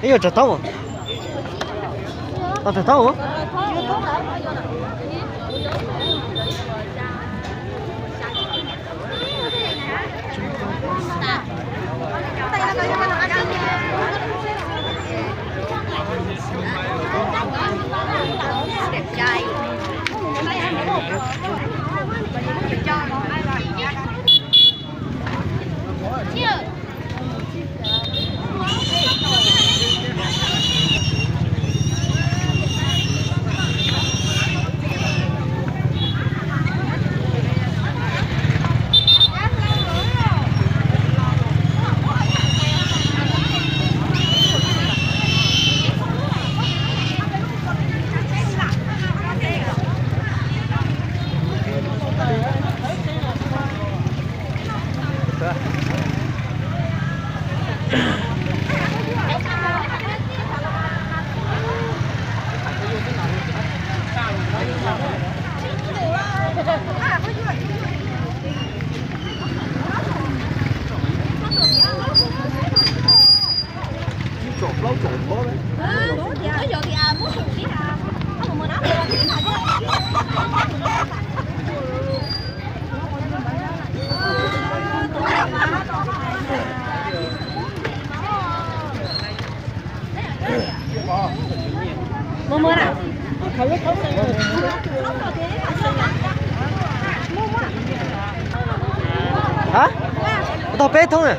Yuav tsav taub, tsav taub. Hab, tau peb thoob na.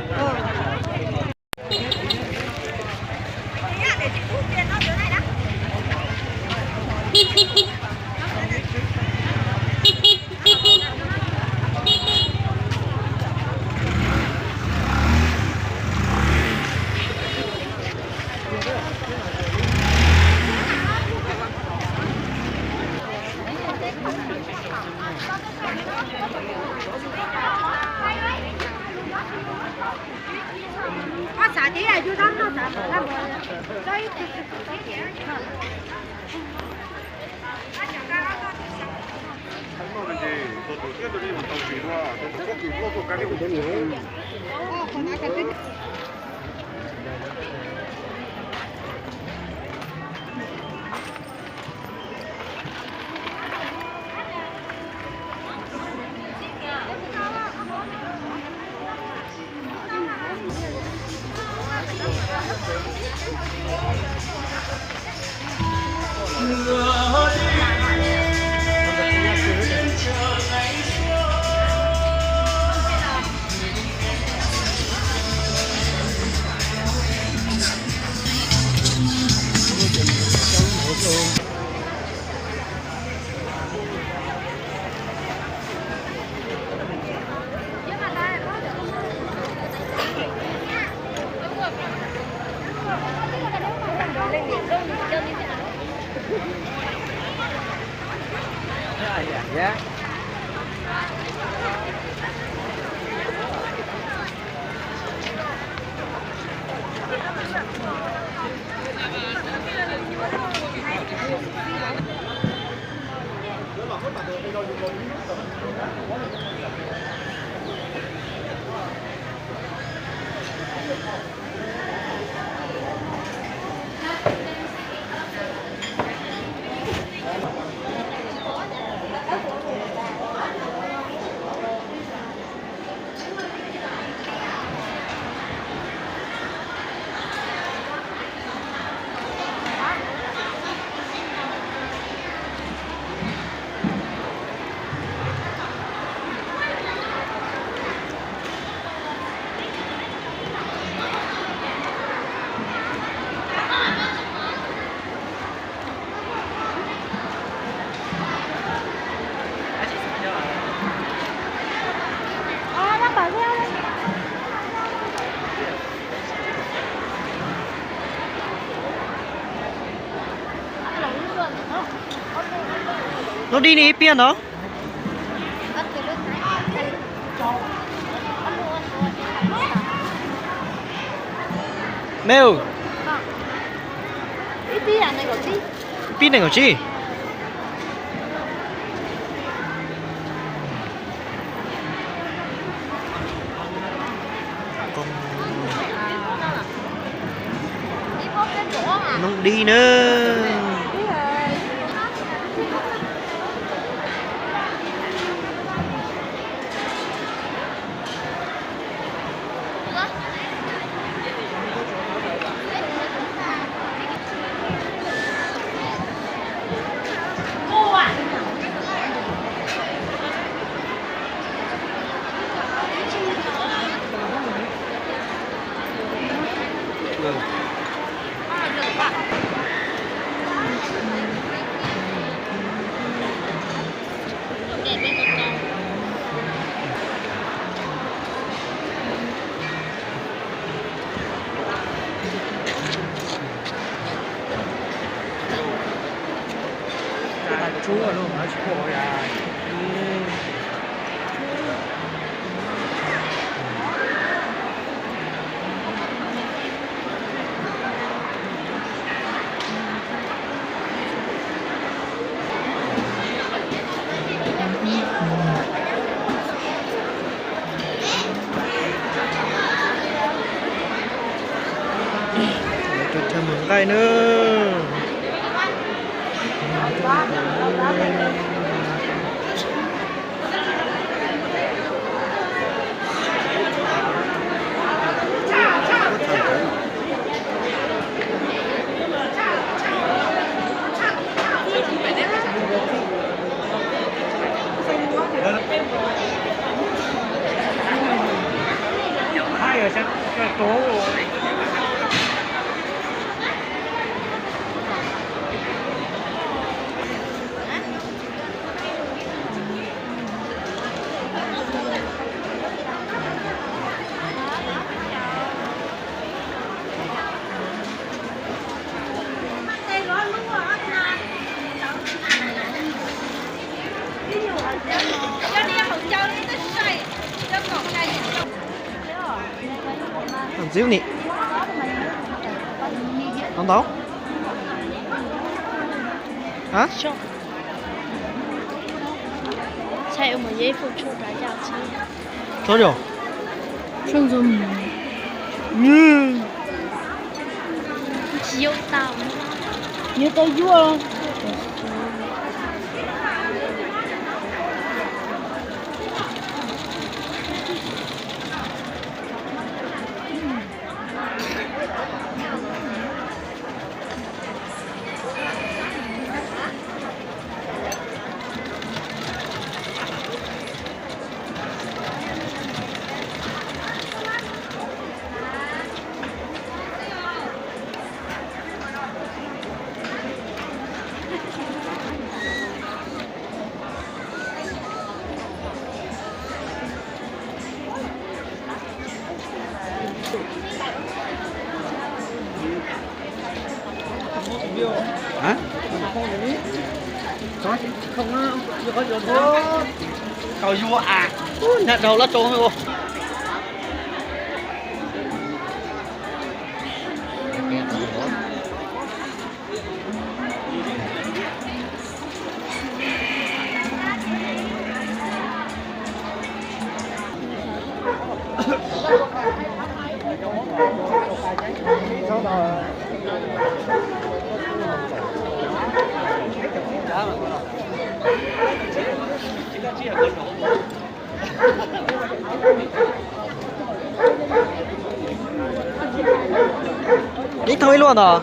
Lub dib ni ib piaj ntawd. Me, pib nees nkaum tsib. Tsuj lawm, tsis pom li. Rau chaw mus nqaij na. Ntxiv ni. Ntau ntau. Hab? Tshuav yom? Tsis yuav tau, yuav tau yuav. Tau yuav as, nyab dhau lab rau. Ib thooj ib luaj ntawd.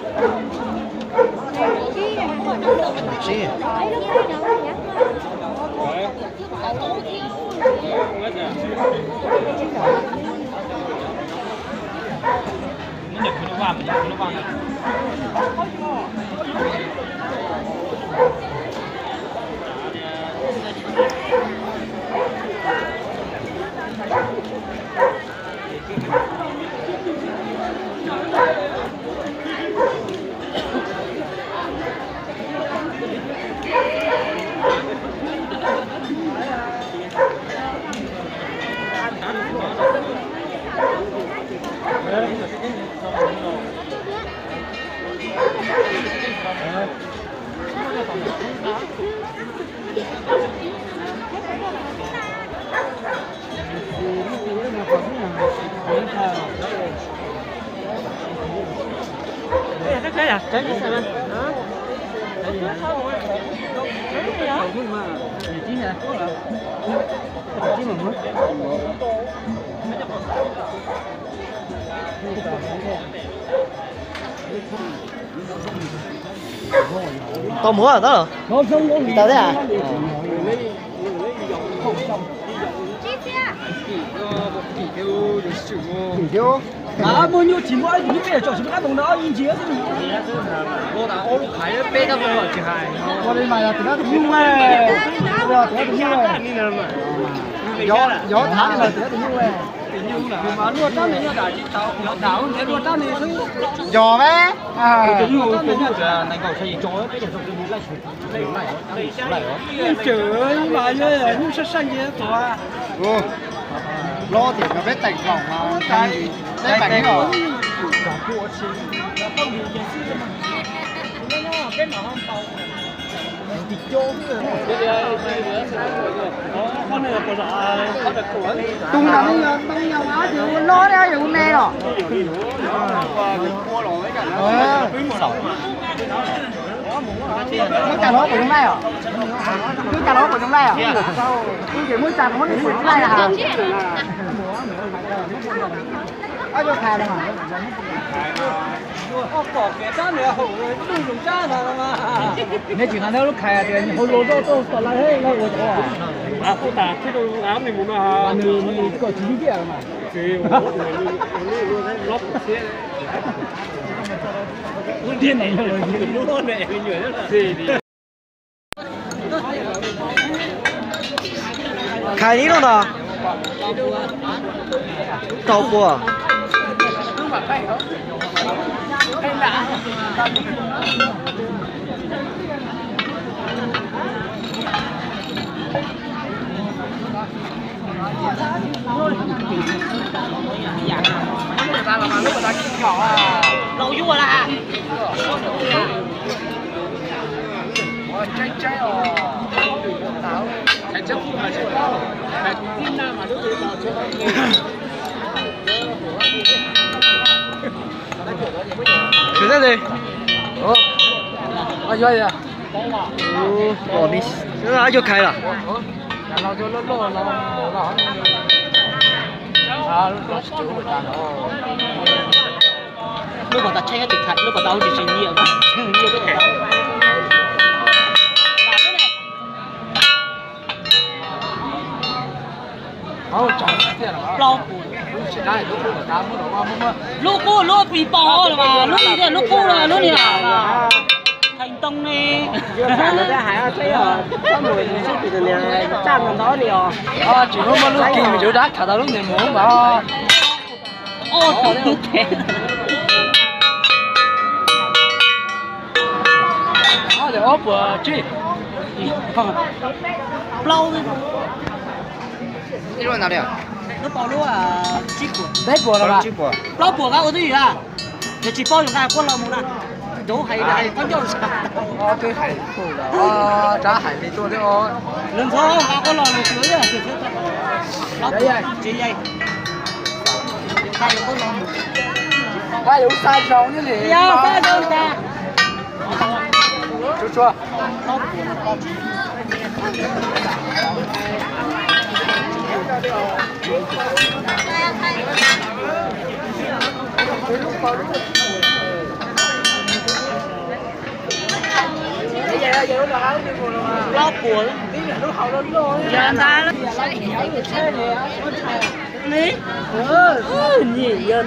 Tau muab tau. Tau thiab. Muaj nyuj tsis muaj, yus peb yam tsom tsis muaj qab mus no ib ntsis. Ua li mas yog tus nyuj, yog tus nyuj, yog thav li mas tus nyuj. Yog me. Ub, loj tiag, peb teem hloom, peb teem os. Tus ntawd yog ntoo yog ua loj thiab yog ua me los? Muab tsa hlob puas zoo laij os? Muab tsa hlob puas zoo laij os? Kuv ces muab tsa hlob puas zoo laij os? Neb tsis hais lub khais tias hauv los zoj tau tom lawv lawv ua cov, nws kom tsis tiag mas. Khais ib lub ntag. Rau puas? Laus yuav lawm. Sawv daws, yuav khais lawm. Lub pov tau tsheb tsis khais, lub pov tau tsis tsis nyiam, nyiam lub pov tau. Plaub puas? Lub qub lub pis pos los mas lub ib lub qub lub niag mas. Hais ntoo ne. Tsis muaj muaj lub kis me ntsis dab khav tau lub niag mus mas. Ob puas tsib? Plaub. Ib lub ntawd li. Lub pos lub tsib puas. Peb puas los? Plaub puas koj ua twj ywm a? Yog tsis paub yus nqa quaj los mus na. Yus hais hais qab ncauj. Twb hais, rab hais li tuaj thiab os. Nws ntxhov nqa quaj los mus xwb. Tsis yai. Nqa yus quaj los mus. Nqa yus xa zoo ni. Yog xa zoo ntag. Tsuag tsuag. Plaub puas? Yog ntag. Li? Nyiam yog.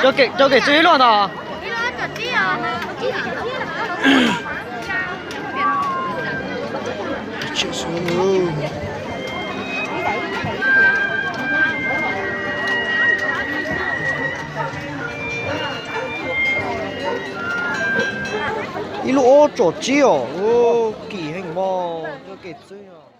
Cov kev txwj ib luaj ntag. Ib lub ob tsom tsib os, kim heev mog, cov kev txwj.